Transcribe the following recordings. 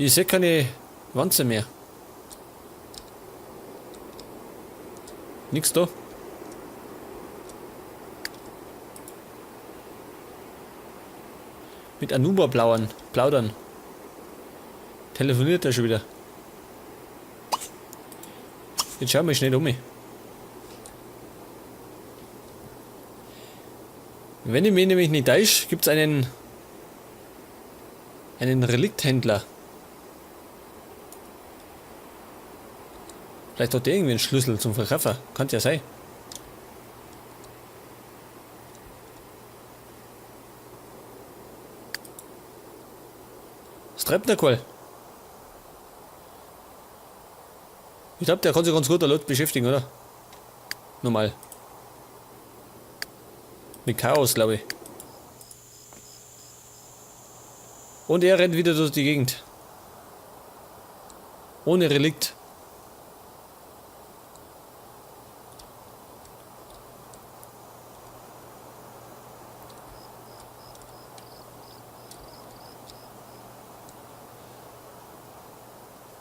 Ich sehe keine Wanze mehr. Nix da. Mit Anuba plaudern. Telefoniert er schon wieder. Jetzt schauen wir schnell um. Wenn ich mich nämlich nicht täusche, gibt's einen Relikthändler. Vielleicht hat der irgendwie einen Schlüssel zum Verkäufer. Kann ja sein. Was treibt der Kerl? Ich glaub, der kann sich ganz gut damit beschäftigen, oder? Normal. Mit Chaos, glaub ich. Und er rennt wieder durch die Gegend. Ohne Relikt.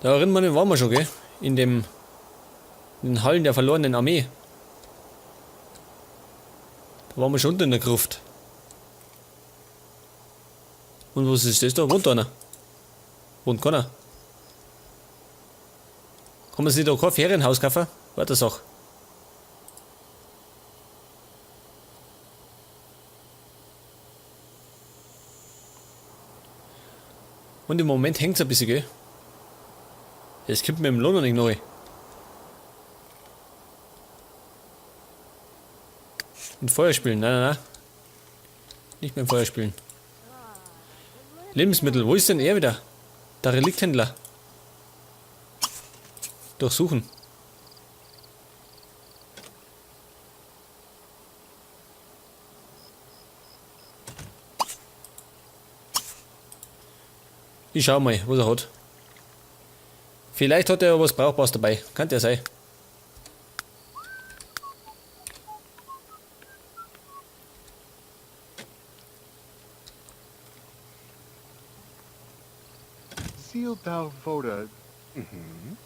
Da erinnert man, waren wir schon, gell? In den Hallen der verlorenen Armee. Da waren wir schon unten in der Gruft. Und was ist das da? Wohnt da einer? Wohnt keiner? Kann man sich da kein Ferienhaus kaufen? Warte Sache. Und im Moment hängt's ein bisschen, gell? Es kommt mir im Lohn noch nicht neu. Mit Feuer spielen, nein, nein, nein. Nicht mit dem Feuer spielen. Lebensmittel, wo ist denn er wieder? Der Relikthändler. Durchsuchen. Ich schau mal, was er hat. Vielleicht hat er ja was Brauchbares dabei. Kann ja sein. Zildau Voda.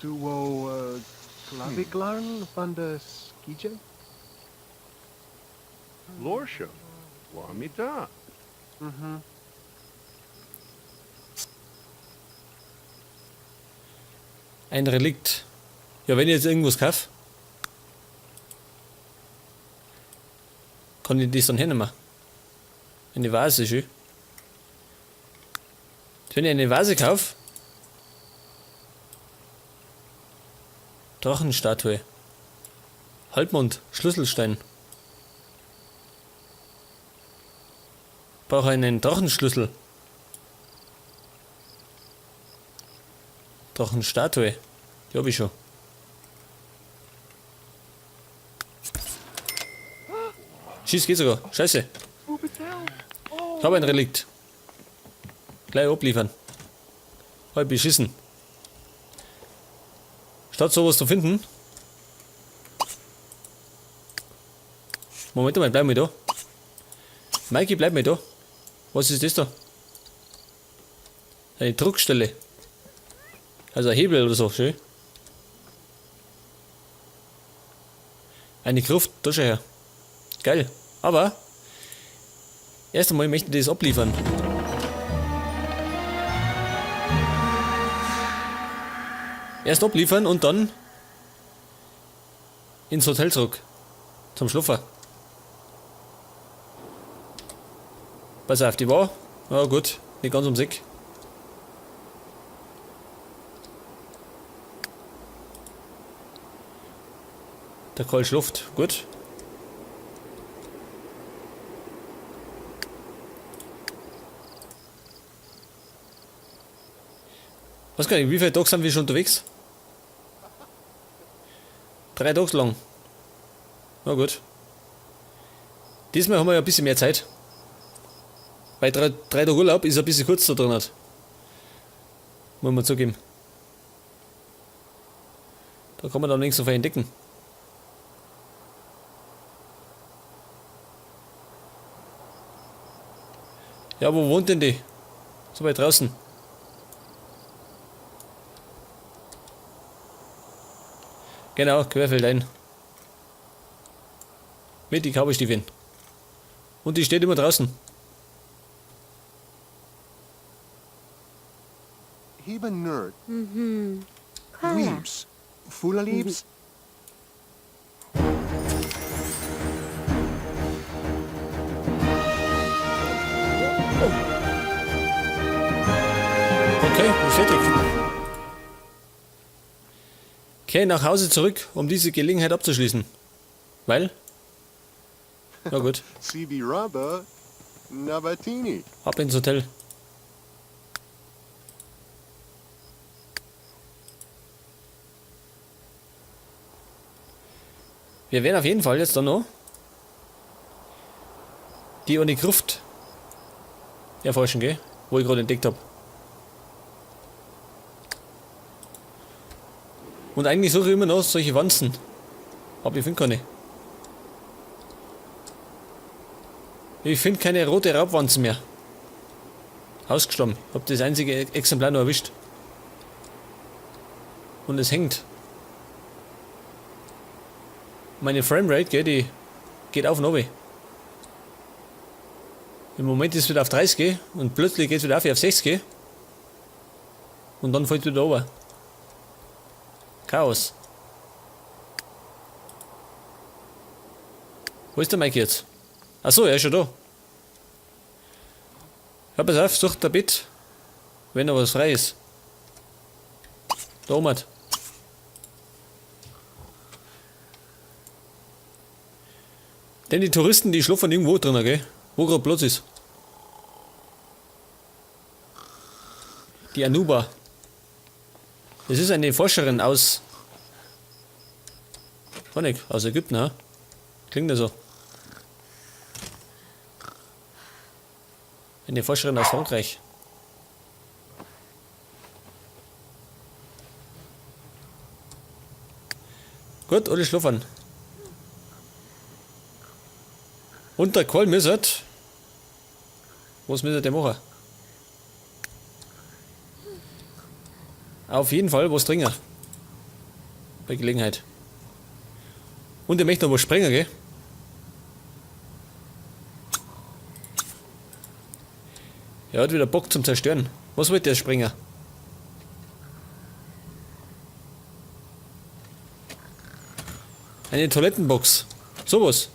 Duo Claviclarn van der Skije? Lorsha. Wamida. Ein Relikt. Ja, wenn ich jetzt irgendwas kaufe, kann ich das dann hernehmen. Eine Vase, schön. Wenn ich eine Vase kaufe, Drachenstatue, Halbmond, Schlüsselstein. Brauche einen Drachenschlüssel. Drachenstatue. Die hab ich schon. Schieß geht sogar. Scheiße. Ich habe ein Relikt. Gleich abliefern. Hab ich beschissen. Statt sowas zu finden. Moment mal, bleib mal da. Mikey, bleib mal da. Was ist das da? Eine Druckstelle. Also ein Hebel oder so, schön. Eine Gruft, da schau her. Geil. Aber erst einmal möchte ich das abliefern. Erst abliefern und dann ins Hotel zurück. Zum Schlafen. Pass auf, die war. Ja gut, nicht ganz ums Eck. Der Karl schläft, gut. Weiß gar nicht, wie viele Tage sind wir schon unterwegs? 3 Tage lang. Na gut. Diesmal haben wir ja ein bisschen mehr Zeit. Bei 3 Tage Urlaub ist ein bisschen kurz da drin. Muss man zugeben. Da kann man dann nichts so viel entdecken. Ja, wo wohnt denn die? So weit draußen. Genau, querfeldein. Mit die Cowboystiefeln. Und die steht immer draußen. Heba Nerd. Kwala. Weebs. Fulalibs. Okay, ist fertig. Kehr nach Hause zurück, um diese Gelegenheit abzuschließen. Weil? Na gut, CB Raba. Nabatini. ab ins Hotel. Wir werden auf jeden Fall jetzt dann noch die ohne Gruft erforschen, gell? Wo ich gerade entdeckt habe. Und eigentlich suche ich immer noch solche Wanzen. Aber ich finde keine. Ich finde keine rote Raubwanze mehr. Ausgestorben. Ich hab das einzige Exemplar noch erwischt. Und es hängt. Meine Framerate, gell, die geht auf und runter. Im Moment ist es wieder auf 30 und plötzlich geht es wieder auf 60. Und dann fällt es wieder runter. Chaos. Wo ist der Mike jetzt? Achso, er ist schon da. Ja, pass auf, such der Bett, wenn noch was frei ist. Da oben. Denn die Touristen, die schlafen irgendwo drin, gell? Wo gerade Platz ist. Die Anuba. Das ist eine Forscherin aus... Kann ich, aus Ägypten, ha? Klingt ja so. Eine Forscherin aus Frankreich. Gut, alle schlafen. Und der Karl müsset. Was müsste der machen? Auf jeden Fall was trinken. Bei Gelegenheit. Und er möchte noch was sprengen, gell? Er hat wieder Bock zum Zerstören. Was wollte der springen? Eine Toilettenbox. Sowas.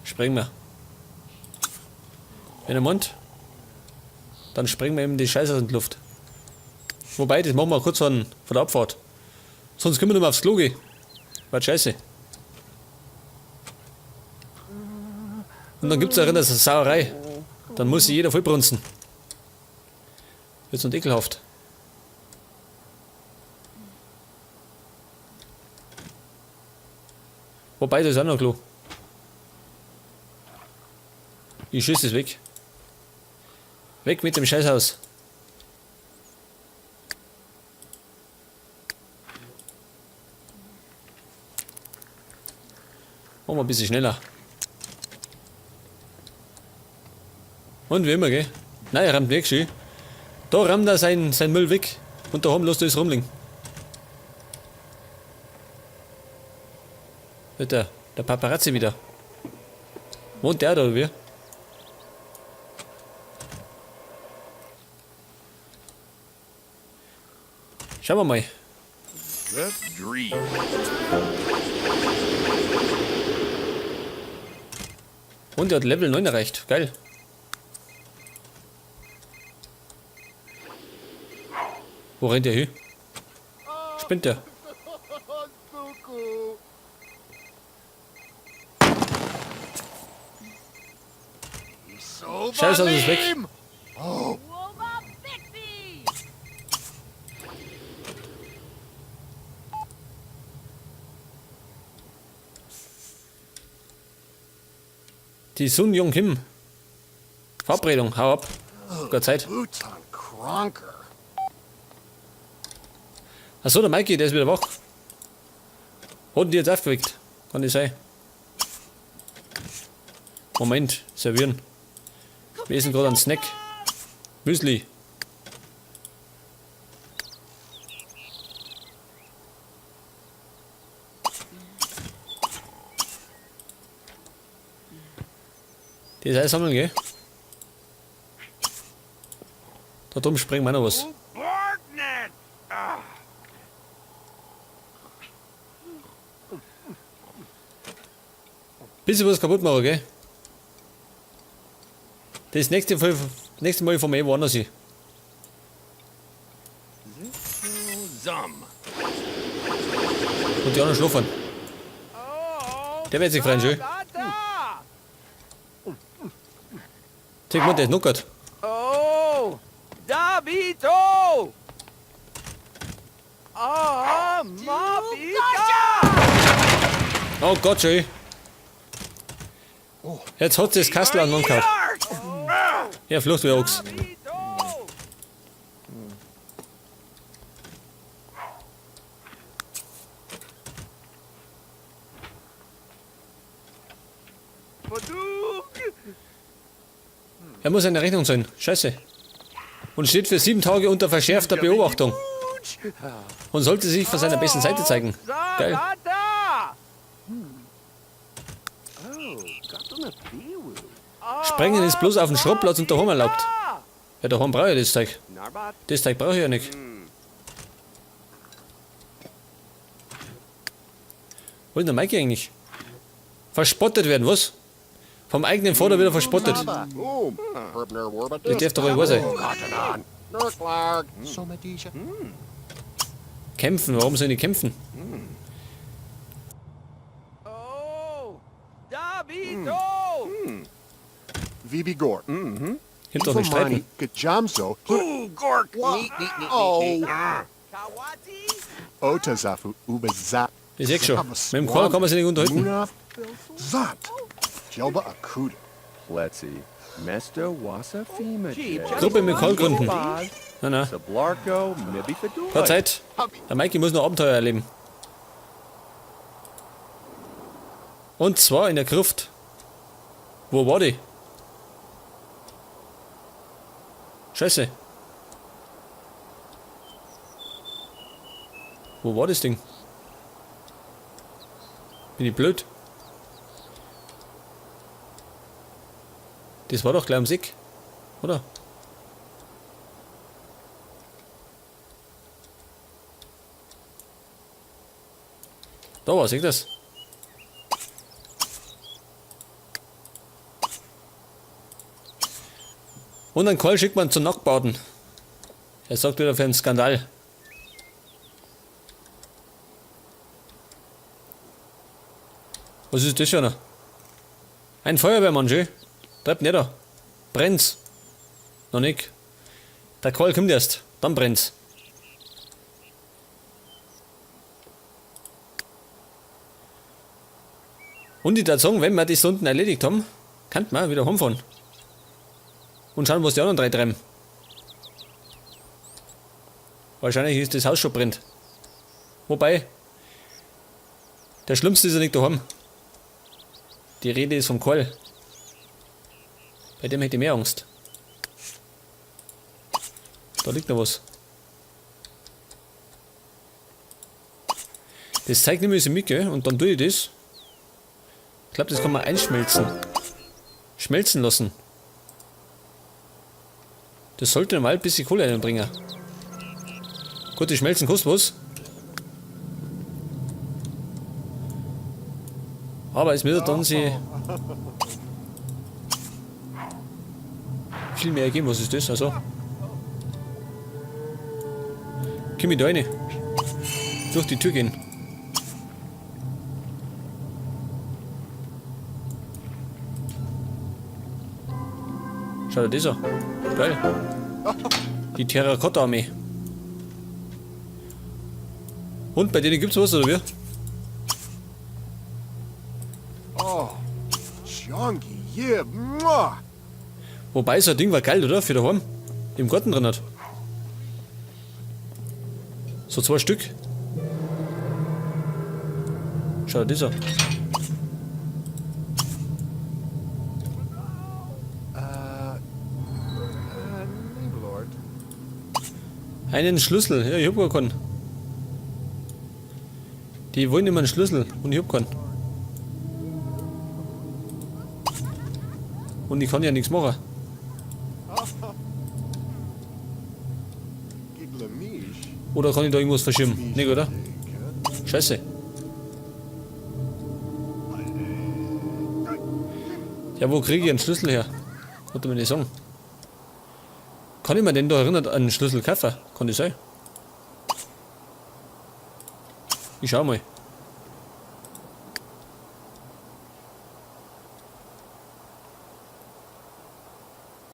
Sprengen wir. Wenn er meint, dann sprengen wir ihm die Scheiße aus der Luft. Wobei, das machen wir kurz von der Abfahrt. Sonst können wir nicht mehr aufs Klo gehen. War scheiße. Und dann gibt's auch eine Sauerei. Dann muss sich jeder vollbrunzen. Wird's und ekelhaft. Wobei, da ist auch noch ein Klo. Ich schieß es weg. Weg mit dem Scheißhaus. Machen wir ein bisschen schneller. Und wie immer, gell? Nein, er rammt weg, schön. Da rammt er sein Müll weg. Und daheim lässt er es rumliegen. Der Paparazzi wieder. Wohnt der da oder wie? Schauen wir mal. Und er hat Level 9 erreicht. Geil. Wo rennt der hin? Spinnt der? Scheiße, alles ist weg. Die Sun Jong Kim. Verabredung, hau ab. Gott Zeit. Achso, der Mikey, der ist wieder wach. Hat ihn die jetzt aufgeweckt? Kann nicht sein. Moment, servieren. Wir essen gerade einen Snack. Müsli. Das einsammeln, gell? Da drüben springen wir noch was. Bisschen was kaputt machen, gell? Das nächste Mal von mir woanders hin. Und die anderen schlafen. Der wird sich freuen, schön. Zeig mal, der ist knockert. Oh, Davito! Ah, Mabika! Oh Gott, schön. Jetzt hat sie das Kastel an den Mann gehabt. Ja, Flucht wie Ochs. Er muss eine Rechnung zahlen. Scheiße. Und steht für 7 Tage unter verschärfter Beobachtung. Und sollte sich von seiner besten Seite zeigen. Geil. Sprengen ist bloß auf dem Schrottplatz und daheim erlaubt. Ja, daheim brauche ich das Zeug. Das Zeug brauche ich ja nicht. Wo ist denn der Mikey eigentlich? Verspottet werden, was? Vom eigenen Vater wieder verspottet. Das darf doch wohl wahr sein. Kämpfen, warum sollen die kämpfen? Gibt doch nicht streiten. Ich seh schon. Mit dem Karl kann man sich nicht unterhalten. Gruppe mit Karl gründen. Nein, nein. Keine Zeit. Der Mikey muss noch Abenteuer erleben. Und zwar in der Gruft. Wo war die? Scheiße. Wo war das Ding? Bin ich blöd? Das war doch gleich am Sick, oder? Da war, seht ihr das? Und einen Karl schickt man zum Nacktbaden. Er sorgt wieder für einen Skandal. Was ist das schon? Ein Feuerwehrmann, schön. Bleibt nicht da. Brennt's. Noch nicht. Der Karl kommt erst. Dann brennt's. Und ich würde sagen, wenn wir das unten erledigt haben, kann man wieder heimfahren. Und schauen, was die anderen drei treiben. Wahrscheinlich ist das Haus schon brennt. Wobei, der Schlimmste ist ja nicht daheim. Die Rede ist vom Karl. Bei dem hätte ich mehr Angst. Da liegt noch was. Das zeigt nämlich so mit, gell? Und dann tue ich das. Ich glaub, das kann man einschmelzen. Schmelzen lassen. Das sollte normal ein bisschen Kohle einbringen. Gut, die Schmelzen kostet was. Aber es wird dann sie viel mehr ergeben. Was ist das? Also. Komm ich da rein? Durch die Tür gehen. Schau dir das an. Geil. Die Terrakotta-Armee. Und bei denen gibt's was, oder wie? Oh, Jongi, yeah, mwah. Wobei, so ein Ding war geil, oder? Für daheim. Im Garten drin hat. So 2 Stück. Schau dir das an. Einen Schlüssel. Ja, ich hab gar keinen. Die wollen immer einen Schlüssel und ich hab keinen. Und ich kann ja nichts machen. Oder kann ich da irgendwas verschieben? Nicht, oder? Scheiße. Ja, wo kriege ich einen Schlüssel her? Konnte mir nicht sagen. Kann ich mir denn da erinnern an einen Schlüssel kaufen? Kann das sein? Ich schau mal.